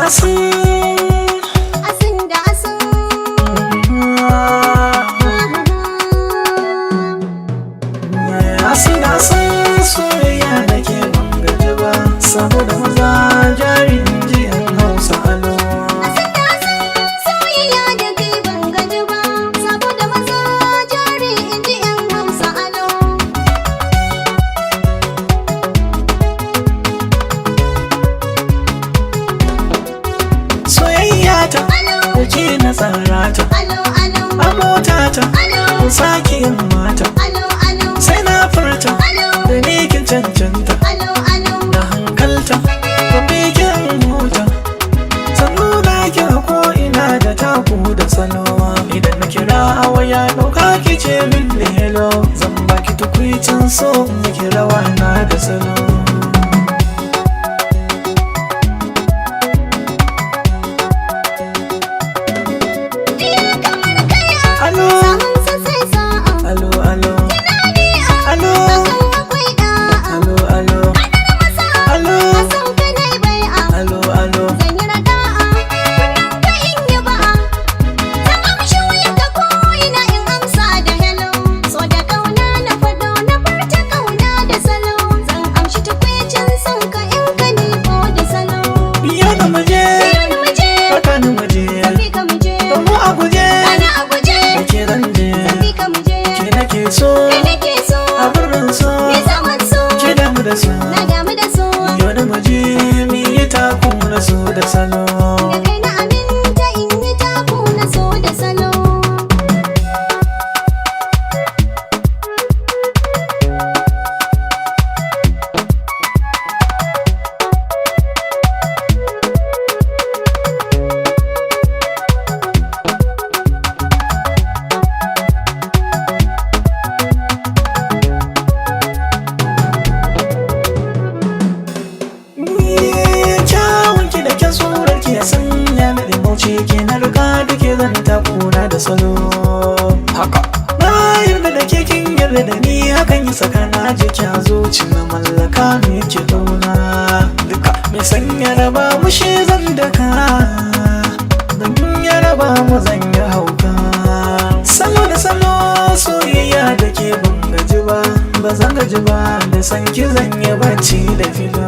da asin. Asin da asin. Asin da asin soyayya da ke ban gaji ba, saboda maza jari in ji yan Hausa alo. Asin da asin soyayya da kai ban gaji ba, saboda maza jari in ji yan Hausa alo. Soyayya ta Alo. da ke na tsara ta, Alo alo. a mota ta Alo. in sake yin mata, Alo alo. sai na furta Alo. da ni kin cancanta, Alo alo. na hankalta ban bikin huta, zan nuna ki a ko'ina da taku da salo. Idan na kira a waya ɗauka ki ce min hello, zan baki tukwicin so miki rawa na da salo. Jiya kamar kai a Alo. samun sa sai sa'a. Alo alo. Tunani a Alo. akan akwai da'a. Alo alo. Kadar masa Alo. a san ka nai bai'a. Alo alo. Zan yi raka'a, kunnen ka in yi ba'a. Zan amshi wuyarka ko ina in amsa da hello. So da kauna na faɗo na furta kauna da salo. Zan amshi tukwicin son ka in ka miƙo da salo. Biyo na muje. Biyo ni muje, Raka ni muje. tafi ka muje. Mu a guje. Ana a guje, Da ke zan je. tafi ka muje. Ke nake so. Kai nake so, A birnin so. me zaman so. Ke damu da so. Na damu da so, Biyo na muje mi yi taku na so da salo. da kai na aminta in yi taku na so da salo. Kyawun ki da kyan surar ki ya sanya ni da mauci ki na riga da ke zan takuna da salo. Haka. Na yarda da ke kin yarda da ni, hakan yi saka na ji a zuci na mallaka ni ke kauna. Duka mai sanya raba mu shi zan daka. Dan ya raba mu zan yi hauka. Salo da salo soyayya da ke ban gaji ba, ba zan gaji ba da san ki zan yi bacci da filo.